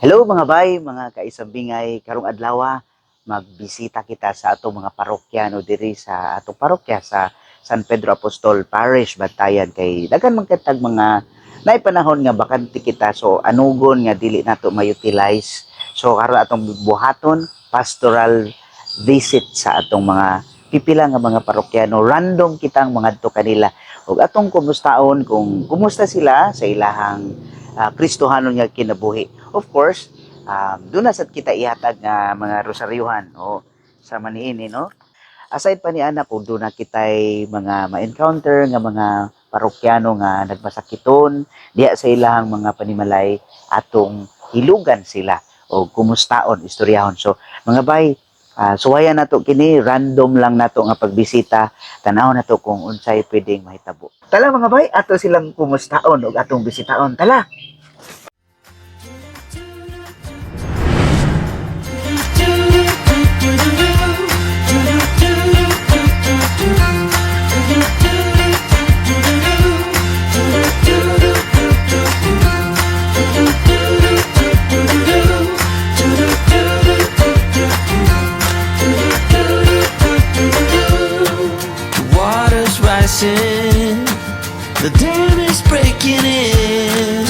Hello, mga bay, mga kaisambingay, karong adlaw magbisita kita sa atong mga parokyano diri sa atong parokya sa San Pedro Apostol Parish, Bantayan, kay daghan man kitag mga naay panahon nga bakante kita, so anugon nga dili nato ma-utilize. So karon atong buhaton pastoral visit sa atong mga pipila nga mga parokyano. Random kitang mangadto kanila ug atong kumustaon kung kumusta sila sa ilahang Kristohanon nga kinabuhi. Of course, doon na sad kita ihatag nga mga rosaryuhan o sa maniini, no? Aside pa ni ana, kung doon na kita'y mga ma-encounter nga mga parokyano nga nagmasakiton diha sa ilahang mga panimalay, atong hilugan sila o kumustaon, istoryahon. So mga bay, suwayan nato kini, random lang nato nga pagbisita, tanaw nato kung unsay pwedeng mahitabo. Tala, mga bay, ato silang kumustaon ug atong bisitaon. Tala. The water's rising, the dam is breaking in.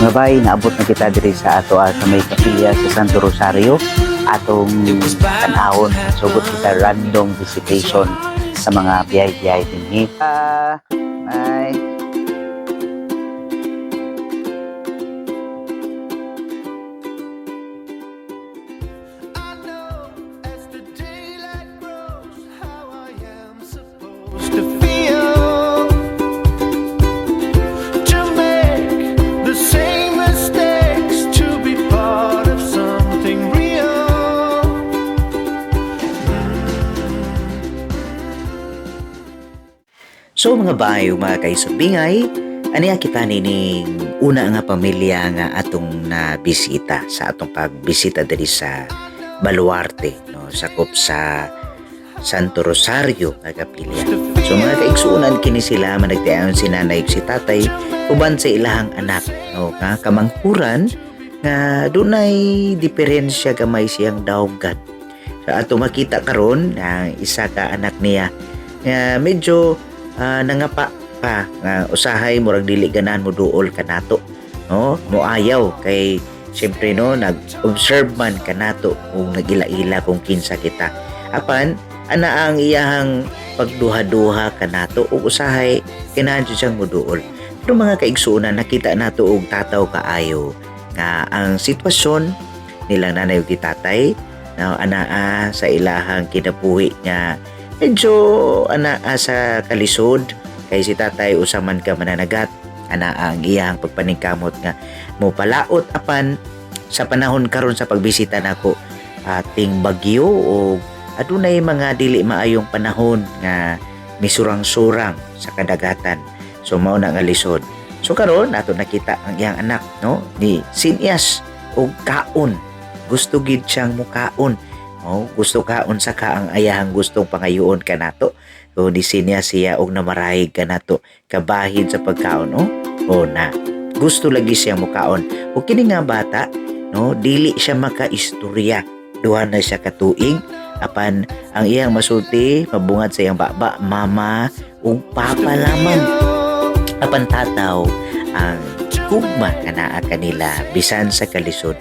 Mga bay, naabot na kita diri sa ato sa may kapilya sa Santo Rosario. Atong tanawon, sugot kita random visitation sa mga biyay-biyay dinhi. Ay. I know as the daylight grows how I am supposed to feel. To make the same mistakes, to be part of something real. So mga bayo, mga kaisabingay, aniya kita nining una nga pamilya nga atong nabisita sa atong pagbisita diri sa Baluarte, no, sakop sa Santo Rosario nga kapilya. So mga kaigsuonan, kini sila managtiayon si nanay ug si tatay uban sa ilahang anak, no, nga kamanghuran nga dunay diferensya gamay siyang dawgan. So ato makita karon ang isa ka anak niya nga medyo nangapa pa nga usahay murag dili ganahan mo duol kanato, no, moayaw kay syempre, no, nag-observe man kanato kung nagila-ila kung kinsa kita. Apan ana ang iyahang pagduha-duha kanato ug usahay kinahanglan jud siyang moduol. Pero mga kaigsuonan, nakita nato og tataw kaayo nga ang sitwasyon nilang nanay ug tatay na anaa sa ilahang kinabuhi nga medyo anaa sa kalisod kay si tatay usa man ka mananagat. Ana ang iyang pagpaningkamot nga mo palaot, apan sa panahon karon sa pagbisita nako ating bagyo o adunay mga dili maayong panahon nga misurang-surang sa kadagatan, so mao na nga lisod. So karon ato nakita ang iyang anak, no, ni sinyas og kaon. Gusto gid siyang mukaon. Oh, gusto kaon sa ka ang ayahang gustong pangayoon kanato. So ni sinya siya og namarahig kanato kabahin sa pagkaon, oh. Oh na. Gusto lagi siya mukaon. O kini nga bata, no, dili siya makaistorya. Duha na siya katuig apan ang iyang masulti mabungad sa iyang baba, mama ug papa lamang. Apan tataw ang gugma kanaa kanila bisan sa kalisod,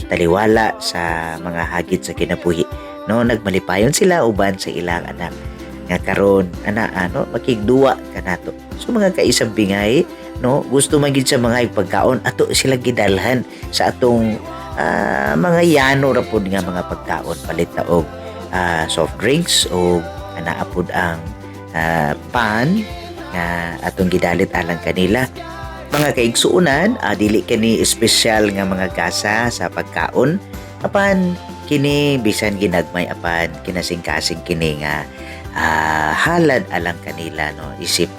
taliwala sa mga hagit sa kinabuhi, no. Nagmalipayon sila uban sa ilang anak nga karon ana ano makigduwa kanato. So mga kaisambingay, no, gusto man gid sa mga pagkaon, ato sila gidalhan sa atong mga yano ra pud nga mga pagkaon, palit ta og soft drinks o ana pud ang pan nga atong gidalit alang kanila. Mga kaigsuonan, dili kini espesyal nga mga gasa sa pagkaon, apan kini bisan ginagmay apan kinasingkasing kini nga halad alang kanila, no, isip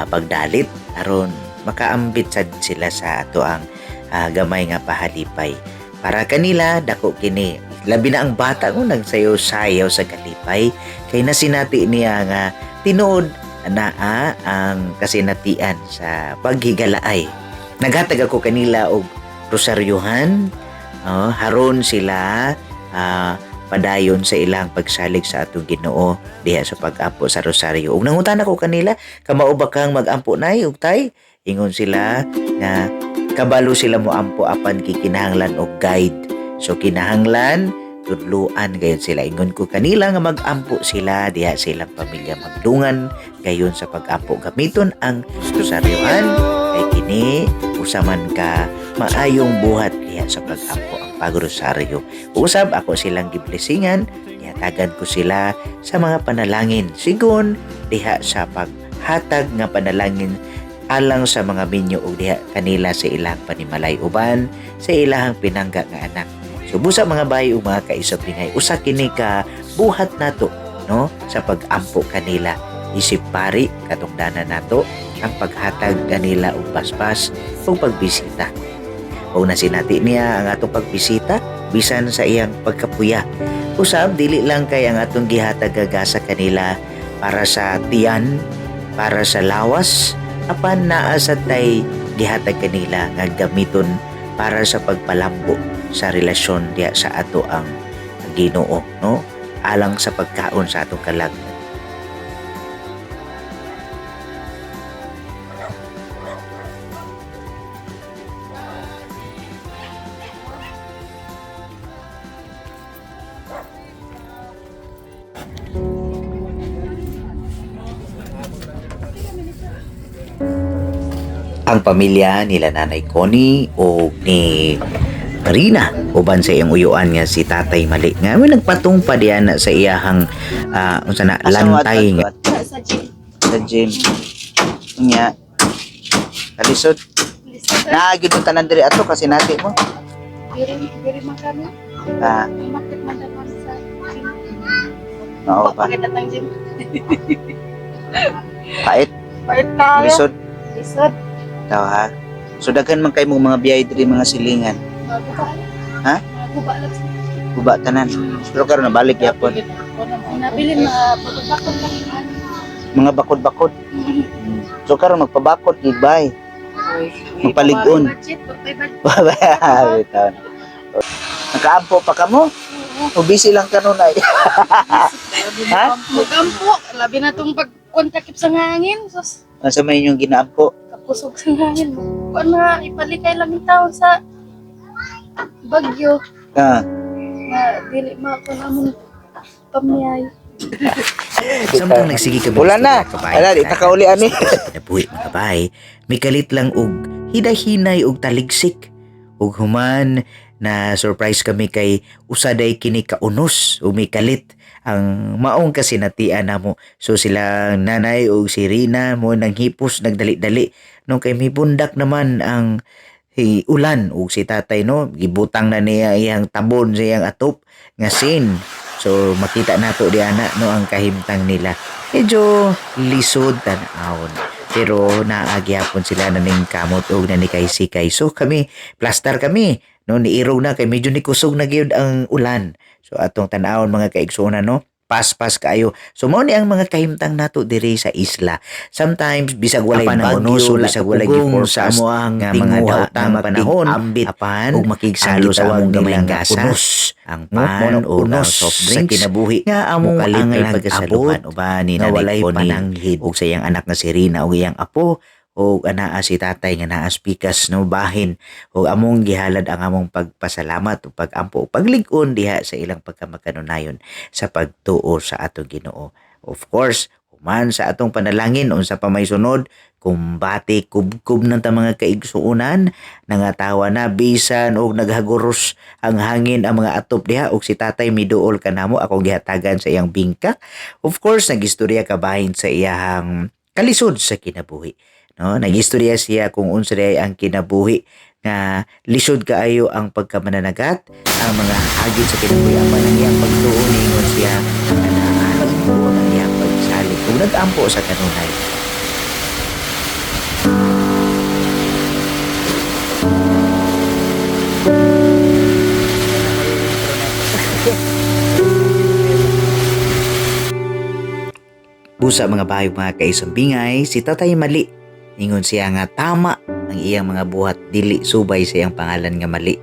pagdalit aron makaambit sad sila sa ato ang gamay nga pahalipay para kanila. Dako kini, labi na ang bata ko nagsayaw-sayaw sa kalipay kay nasinati niya nga tinuod naa ang kasinatian sa paghigalaay. Naghatag ako kanila og rosaryuhan. No? Haron sila padayon sa ilang pagsalig sa atong Ginoo diha sa pag-ampo sa rosaryo. Ug nangutana ko kanila, kamao ba kang mag-ampo, nay ug tay? Ingon sila nga kabalo sila mo ampo apan kikinahanglan og guide. So kinahanglan tudluan gayon sila. Ingon ko kanila nga mag-ampo sila diha sa ilang pamilya, magdungan gayon sa pag-ampo, gamiton ang rosaryohan kay kini usa man ka maayong buhat diha sa pag-ampo, ang pagrosaryo. Usab ako silang giblesingan, gihatagan ko sila sa mga panalangin sigon diha sa paghatag nga panalangin alang sa mga minyo og diha kanila sa ilang panimalay uban sa ilahang pinangga nga anak. So busa, mga bay ug mga kaisabingay, usa kini ka buhat nato, no, sa pag-ampo kanila isip pari katungdanan nato ang paghatag kanila og paspas ug pagbisita. O na sinati niya ang atong pagbisita bisan sa iyang pagkapuya. Usab dili lang kay ang atong gihatag gasa kanila para sa tiyan, para sa lawas, apan naa sa tay gihatag kanila nga gamiton para sa pagpalambo sa relasyon diha sa ato ang Ginoo, no, alang sa pagkaon sa atong kalag. Ang pamilya nila Nanay Connie o ni Rina uban sa iyang uyuan nga si Tatay Mali nga may nagpatong pa diyan na sa iyahang unsa na lantay nga Sa gym. Sa gym nya kalisod naa gyud mo tanan diri ato kasi nati mo. Diri, diri man kami. Umakit man daw kami sa gym. Oo pa. Pagkita ng gym. Pait. Pait tayo. Lisod. Lisod. Taw ha. So daghan man kay mong mga biyahe diri, mga silingan. Maguba. Ha? Maguba lang. Guba tanan, pero karon nabalik gyapon. Nabilin mga bakod-bakod lang. Mga bakod-bakod. So karon magpabakod gid bay, magpalig-on. Budget, may budget. Bitaw. Nakaampo pa kamo? O busy lang kanunay? Ha? Magampo. Labi na itong pagkontakip sa hangin. Sus, Asa may inyong ginaampo? Kakusog sa hangin. Kuan na, ipalikay lang yung taon sa Bagyo. Na dili ma ako namon pamiyay. Samtang nagsige kami Wala na. kabay. Wala, di ta kauli ani. Sa kinabuhi, mga bay, mikalit lang og hidahinay og taligsik. Ug human na surprise kami kay usaday kini kaunos ug mikalit ang maong kasinatian namo. So sila nanay ug si Rina mo nang hipos nagdali-dali no kay mibundak naman ang ulan ug si tatay, no, gibutang na niya iyang tabon sa iyang atop nga sin. So makita nato di ana, no, ang kahimtang nila. Medyo lisod tan-awon. Pero naagyapon sila na ning kamot og nanikay-sikay. So kami, plaster kami. No, niirog na kay medyo nikusog na gyud ang ulan. So atong tan-awon, mga kaigsuonan, no, paspas kaayo. So mao ni ang mga kahimtang nato diri sa isla. Sometimes bisag walay Apan ang bagyo, unos, wala bisag walay kapugong gi-forecast sa amoang nga mga tinguha daotang nga panahon, makig-ambit apan ug makigsalo ang sa among gitawag gamay nilang nga gasa, unos. Ang No? pan Mao o ang unos soft sa drinks kinabuhi. nga among Mukalit angay lang pagkasaluhan abot uban ni nga Nanay walay Connie pananghid. ug sa iyang anak nga si Rina ug iyang apo ug anaa si tatay nga naa pikas, no, bahin ug among gihalad ang among pagpasalamat ug pag-ampo ug paglig-on diha sa ilang pagkamakanunayon sa pagtuo sa atong Ginoo. Of course, human sa atong panalangin, unsa pa may sunod, kumbate kubkub ng ta, mga kaigsuonan, nangatawa na bisan og naghaguros ang hangin ang mga atop diha ug si tatay miduol kanamo akong gihatagan sa iyang bingka. Of course, nagistorya kabahin sa iyang kalisod sa kinabuhi, no, nagistorya siya kung unsa diay ang kinabuhi nga lisod kaayo ang pagkamananagat, ang mga hagit sa kinabuhi, apan ang iyang pagtuo, niingon siya nga naa ang iyang pagsalig ug nagampo sa kanunay. Busa, mga bayo, mga kaisambingay, si Tatay Mali. Ingon siya nga tama ang iyang mga buhat dili subay sa iyang pangalan nga Mali.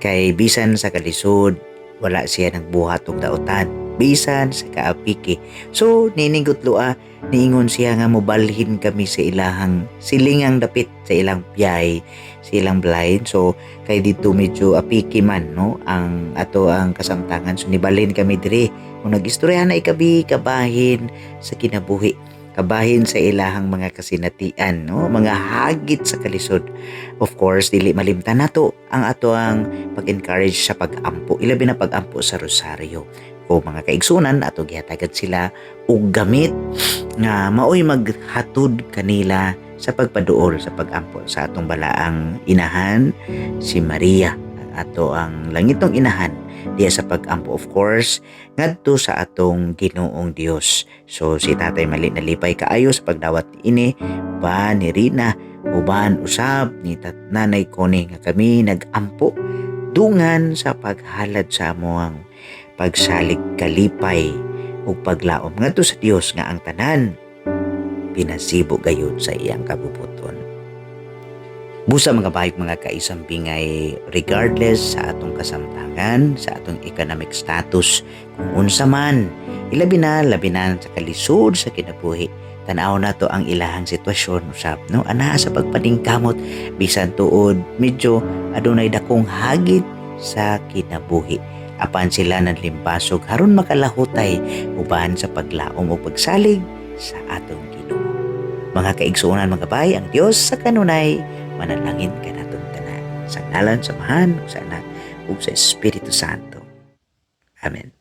Kay bisan sa kalisod, wala siya nagbuhat og dautan, bisan sa kaapiki. So nining gutloa, niingon siya nga mobalhin kami sa ilahang silingang dapit sa ilang biyay, sa ilang blind. So kay dito medyo apiki man, no, ang ato ang kasamtangan. So nibalhin kami diri kung nagistorya na ikabi kabahin sa kinabuhi, kabahin sa ilahang mga kasinatian, no, mga hagit sa kalisod. Of course, dili malimtan nato ang ato ang pag-encourage sa pag-ampo, ilabi na pag-ampo sa rosaryo. O mga kaigsunan, ato gihatagan sila og gamit nga maoy maghatod kanila sa pagpaduol sa pag-ampo sa atong balaang inahan, si Maria, ang ato ang langitong inahan diya sa pag-ampo, of course, ngadto sa atong Ginoong Dios. So si Tatay mali nalipay kaayo sa pagdawat ini ba ni Rina, uban usab ni Nanay Connie, nga kami nagampo dungan sa paghalad sa amoang pagsalig, kalipay ug paglaom ngadto sa Dios nga ang tanan pinasibo gayud sa iyang kabubuton. Busa, mga bayig, mga kaisambingay, regardless sa atong kasamtangan, sa atong economic status, kung unsa man, ilabi na, labi na sa kalisod sa kinabuhi, tanaw nato ang ilahang sitwasyon usab, no, ana sa pagpaningkamot bisan tuod medyo adunay dakong hagit sa kinabuhi, apan sila nanlimbasog haron makalahutay uban sa paglaom o pagsalig sa atong Ginoo. Mga kaigsuonan, mga bay, ang Dios sa kanunay manalangin kanatong tanan. Sa ngalan sa Amahan, ug sa Anak, ug sa Espiritu Santo. Amen.